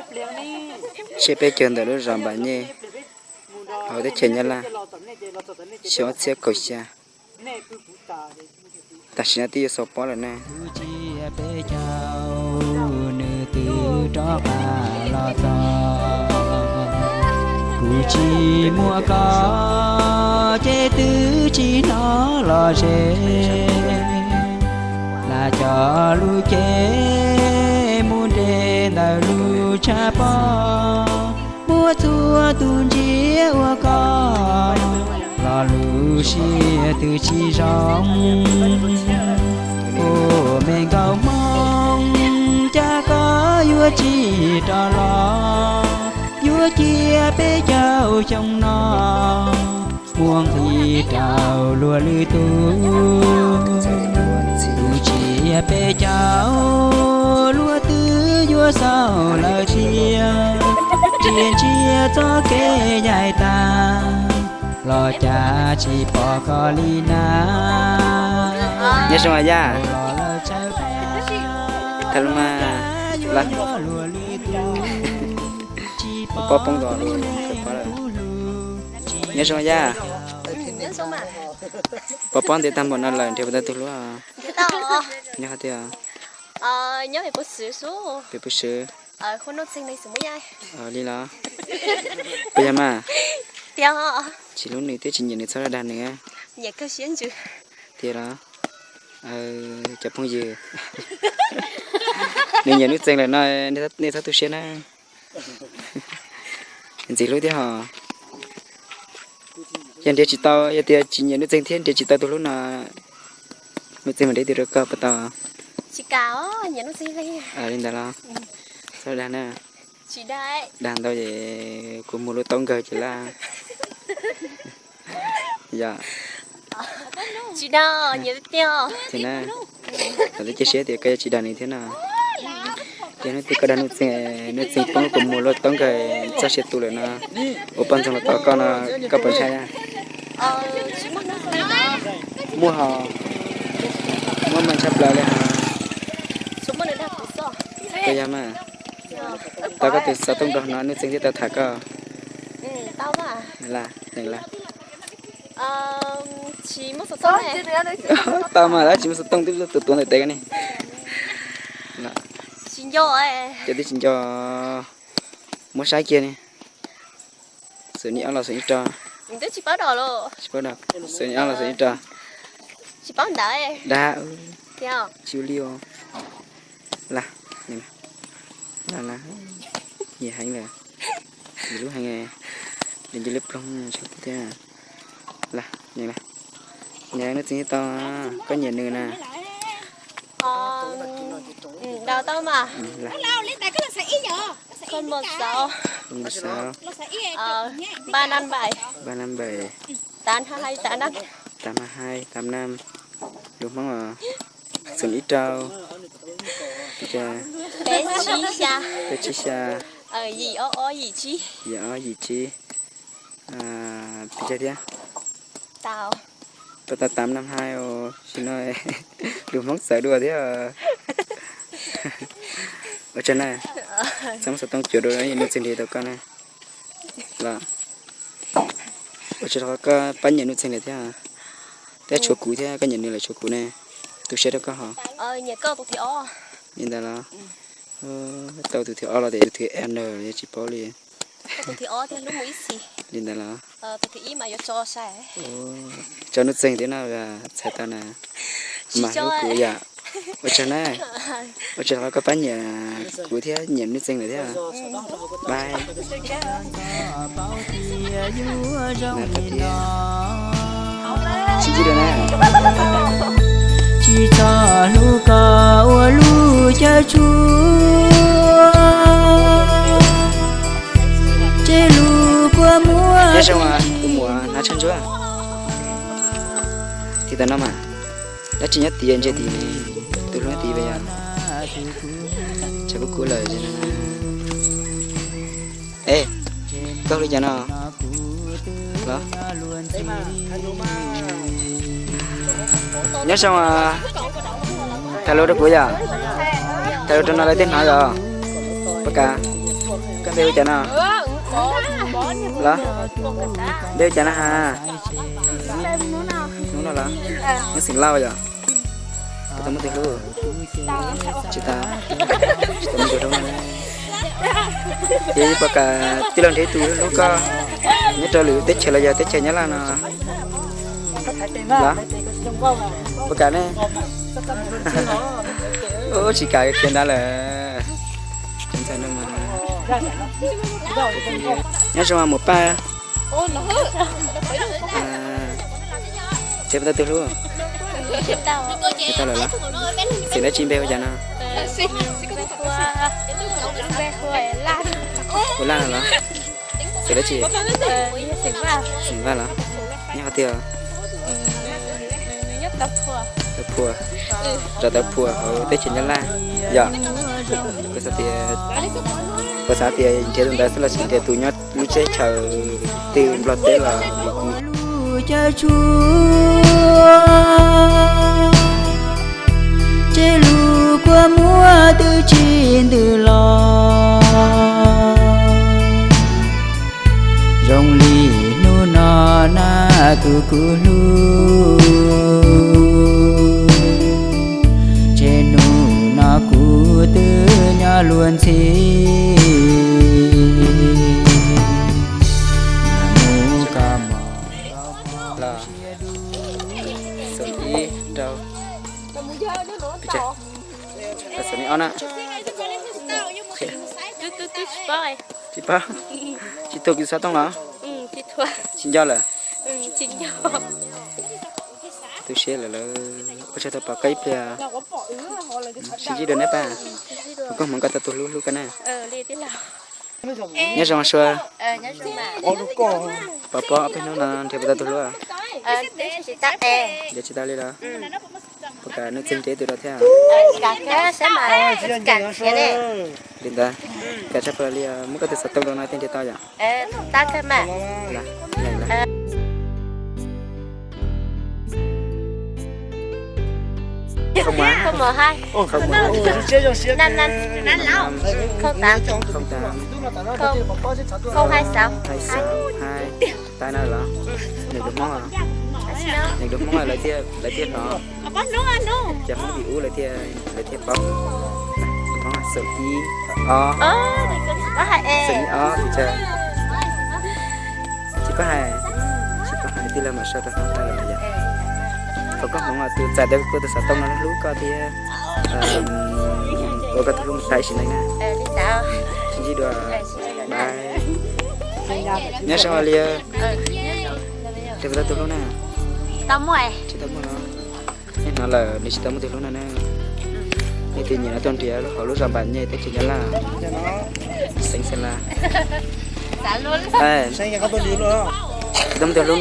Tsiab peb caug ntawm lub zos Npam Nyej, hauv teb chaws Nyab Laj, xyoo ob txhiab kaum xya. Tam sim no twb yuav xaus pob lawm ne. Kuv tsiab peb caug, nws twb rov qab los txog. Kuv tsis muaj koj, ces twb tsis hnov los ze. Lam cog lub cev mus nres ntawm lub tshav pob, muab txhua tus ntsiab ua koj, lo lus siab twb tsis zoo. Ua me nkauj Hmoob, cas koj yuav tsis rov los, yuav cia peb caug xyoo no muaj nqis rau luag lwm tus. Kuv tsiab peb caug, luag twb yuav xaus lawm thiab, ntsia ntsia txoj kev yaim tas, los cas tsis pom koj li na. Nyob zoo yaj. Thab lub mas, pob poob nkaus. Nyob zoo yaj. Pob pob ntiav tag npaum no lawm nrhiav puas tau tus hlub? Nyob qhov twg? Pem Puv Swv. Li los? Puas yog mas? Tsis hlub nws thiab tsis nyiam nws txhob dag nws. Tiag los? Cov phooj ywg, nws nyiam Nuj Txeeg lawm no, nej txhob tu siab na. Ntxim hlub thiab hos. Yog nrhiav tsis tau, yog tias tsis nyiam Nuj Txeeg thiab nrhiav tsis tau tus hlub no, Nuj Txeeg mam nrhiav tus rau koj puas tau? Li ntawd los? Txhob dag na. Dag ntau ces kuv muag lub taub nkawg ces laj. Yog. Tsis dag, nyiam tiag tiag. Thaum twg cia siab tias koj yuav tsis dag nws thiab no. Yog hnub twg koj dag Nuj Txeeg, Nuj Txeeg poob kuv muag lub taub nkawg txoj sia tu lawm no, ua poj ntxoog los tos koj no, koj puas ntshai? Muaj hos, muaj mas ntshai plaws li hos. Puas yog mas? Tau koj tus xov tooj rau no Nuj Txeeg thiaj tau tham koj. Tau mas, tab sis tsis muaj xov tooj twb tuav ntawm tes koj ne. Cov twb tsis nco, muab saib kiag ne. Xoom ib ob los xoom ib rau. Tsis paub, xoom ib ob los xoom ib rau. Dag, tsis ua li os. Las, nyiam heev lawm, nyiam lub heev, nyiam li ploog thiab. Las, nyiam Nuj Txeeg thiab tau, koj nyiam nws na. Ba năm bảy, ba năm bảy, tám hai tám năm, tám hai tám năm, lus Hmoob os. Xoom ib rau, peb tsib xya, peb tsib xya, yim ob ob yim tsib, yim ob yim tsib, peb tsib thiab. Tau, tau tám năm hai os, sim no lus Hmoob txawv dua thiab. Ua tsaug na, txhob muab xov tooj cuav dua, Nuj Txeeg nrhiav tau koj na. Los, ua tsaug rau koj pab nyiam Nuj Txeeg lawm thiab. Thiab tshuav kuv thiab, koj nyiam nws lawm tshuav kuv ne. Tu siab rau koj hos. Li ntawd los? Tau tus thib ob los tias tus thib N, tsis paub li. Li ntawd los? Tso Nuj Txeeg thiab no, txhais tau na. Mas hlub kuv yom. Ua tsaug na. Ua tsaug rau koj pab nyiam kuv thiab nyiam Nuj Txeeg lawm thiab. Bye. Tsis ntsib dua na. Tsis txhob hlub koj ua lub caij tshua, tseg lus kua muag. Nyob zoo, tus muam hnav tshav ntsuab. Tiv tam no mas, dab tsi nyob tid ntsia tid, tus hlub nyob tid yom. Tshav kub kub lawm. Es, koj hu li cas no? Los, nyob zoo, tham lus rau kuv yom. Tham lus rau no lawv thiaj hnov yom. Pab kas. Koj npe hu cas no? Los, npe hu cas no has? Hnub no los? Neb xeem Lauj yom? Koj tau muaj tus hlub? Tsis tau, tsis tau muaj tus hlub no. Ces puas kam tij laug nrhiav tus hlub koj nyob rau lwm teb chaws los yog teb chaws Nyab Laj no? Los, puas kam ne? Ub, tsis kam kiag ntag lawm. Nyob zoo mus Paj. Nrhiav puas tau tus hlub? Tsis tau lawm los? Xeem dab tsi, npe hu cas no? Hu Laj no los? Xeem dab tsi? Xeem Vaj los? Nyob qhov twg? Tau Phuas, zos Tau Phuas hauv teb chaws Nyab Laj yom. Kuv xav tias, kuv xav tias nrhiav tus ntawd xwb los sis nrhiav tus nyob lub teb chaws twg Nplog teb los li kuv. Lub caij tshua tseb lub kua muag twb tsis ntws los. Zoo li hnub no na kuv kuj hlub, tseg hnub no kuv twb nyob luag ntxhi. Mus koj mos los, xoom ib rau, xoom ib ob na. Tsis paub, tsis tuag kuv xov tooj los? Tsis nco lawm. Tu siab lawm lawm, ua tsaug tau pom koj ib pliag. Sib ntsib dua neb Paj, foom koob hmoov koj tau tus hlub hlub koj na. Nyob zoo Sua. Pom pom ob peb hnub no nrhiav puas tau tus hlub? Nrhiav tsis tau li los? Puas kam nug txig nrhiav ib tug rau thiab? Li ntawd, kam tshaj plaws li, muab koj tus xov tooj rau no thiaj nrhiav tau yom. Tais na los? Nws dua Hmoob, nws dua Hmoob lawv thiaj, lawv thiaj hnov. Cov Hmoob li ub lawv thiaj, lawv thiaj paub. Hmoob xoom ib ob, xoom ib ob tus tsawg? Tsis paub hais, tsis paub hais, tij laug mam sau rau hauv tag lawm yom. Foom koob hmoov tus txais tau kuv tus xov tooj no hlub koj thiab ua koj tus hlub mus tag sim neej na. Sib ntsib dua. Nyob zoo li, nrhiav puas tau tus hlub na? Tsis tau muaj los? Nej hnov lawm, nws tsis tau muaj tus hlub no na. Nej tus nyiam no tuaj nrhiav hauv lub zos Npas Nyej teb chaws Nyab Laj, xeev Xeeb Las. Tsis tau muaj tus hlub no,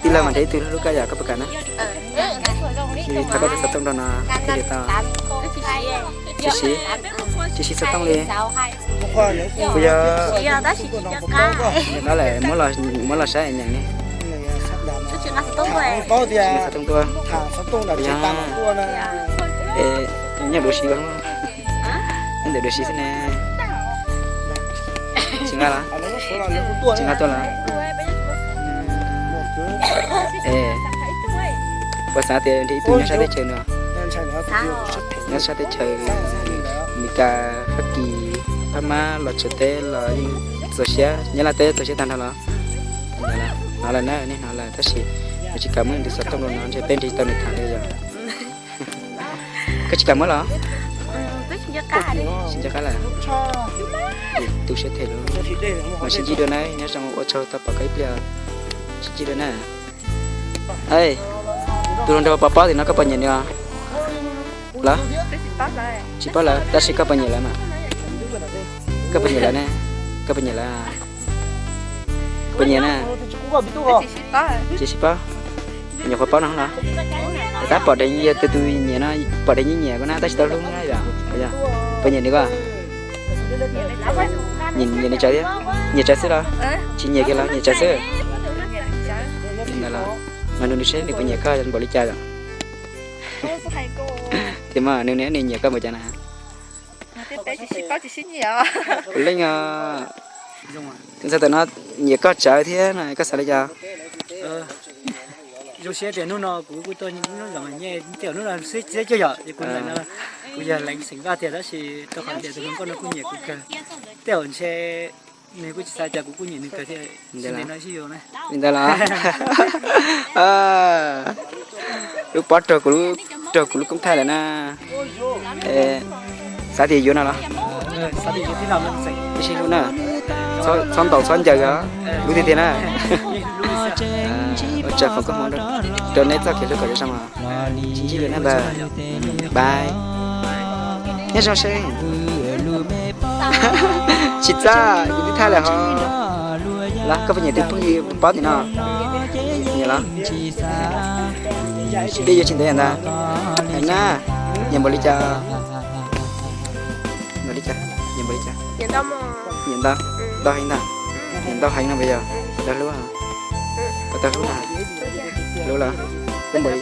tij laug mam nrhiav ib tug hlub koj yom, koj puas kam na? Thov koj tus xov tooj rau no thiaj li tau. Tsis siv, tsis siv xov tooj li. Kuv yog, no lawm, muab los saib nyeem ne. Xov tooj tuaj. Yog, nyob dua si, nyob ntawm dua si xwb ne. Tsis nqa los? Tsis nqa tuaj los? Puas xav tias nrhiav ib tug nyob sab teb chaws no, nyob sab teb chaws Amelikas, Fab Kis, Phab Mab los txawv teb los yeej txaus siab, Nyab Laj teb txaus siab tag nrho los? Hnov lawm na, nej hnov lawm tab sis nws tsis kam muab nws tus xov tooj rau no ntshe peb nrhiav tsis tau nws tham li yom. Koj tsis kam muab los? Tsis nco qab lawm. Tu siab them lawm. Mas sib ntsib dua na, nyob zoo, ua tsaug tau pom koj ib pliag. Sib ntsib dua na. Tus hluas nraug pov pob tim no koj puas nyiam nws os? Los? Tsis paub lawm, tab sis koj puas nyiam lawv mas? Koj puas nyiam lawv ne? Koj puas nyiam lawv? Puas nyiam na? Tsis sib paub. Nyuam qhuav paub no los? Tab pom dev yog tus, tus nyiam no, pom dev nyiam nyiam koj na tab sis tau hlub na yom. Puas nyiam nws koj? Nyiam, nyiam nws tsawv thiab. Nyiam tsawv xwb los? Tsis nyiam kiag los nyiam tsawv xwb? Mas nug nws seb nws puas nyiam koj npaum li cas yom. Tias mas nws ne, nws nyiam koj npaum cas na? Peb tsis sib paub tsis sib nyiam. Kuv leej, ntxhais tam no nyiam koj tsawv thiab no koj xav li cas? Zoo siab tias hnub no kuv kuj tuaj nyob zoo nyiam, tej zaum hnub no xwb tsis cuag yom, ces kuv ntawm no kuv yog leej xeem Vaj tiag tab sis rau qhov tias tus hluas nkauj no kuj nyiam kuv kawg. Tej zaum ntshe nws kuj tsis xav cas kuv kuj nyiam nws kawg thiab. Li ntawd los lub pob raug kuv lub koob thaij lawm na. Xav tias yuav no los? Tib si hlub na, txhob ntaus txhob ncaws os, hlub tiag tiag na. Ua tsaug foom koob hmoov rau neb txoj kev hlub kom zoo os. Sib ntsib dua na npawg. Bye. Nyob zoo seb. Tsis txaj, kuv twb thaij lawm ho. Los koj puas nyiam tus phooj ywg pob tim no? Nyiam los? Peb yuav tsis ntev yam ntag. Na, nyiam npaum li cas? Npaum li cas? Nyiam npaum li cas? Nyiam ntau, ntau heev ntag. Nyiam ntau heev no puas yog? Puas tau hlub? Puas tau hlub na? Hlub los? Hlub npaum li?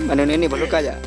Mas nws, nws puas hlub koj yom?